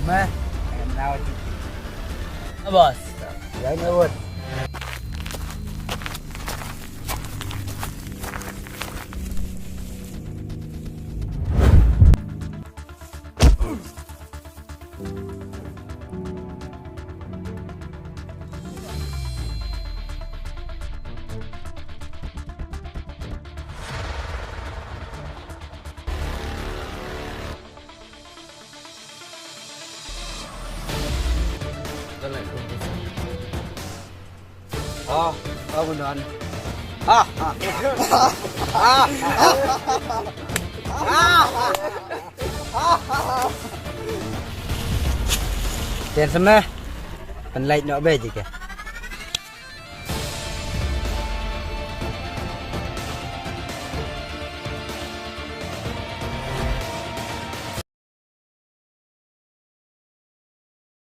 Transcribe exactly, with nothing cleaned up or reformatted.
Meh. Em nau. Ah, boss. Yang nyaut. Ah, ah, benar. Ah, ah. Ah, ah. Tian semeh. Pen light nok be jike.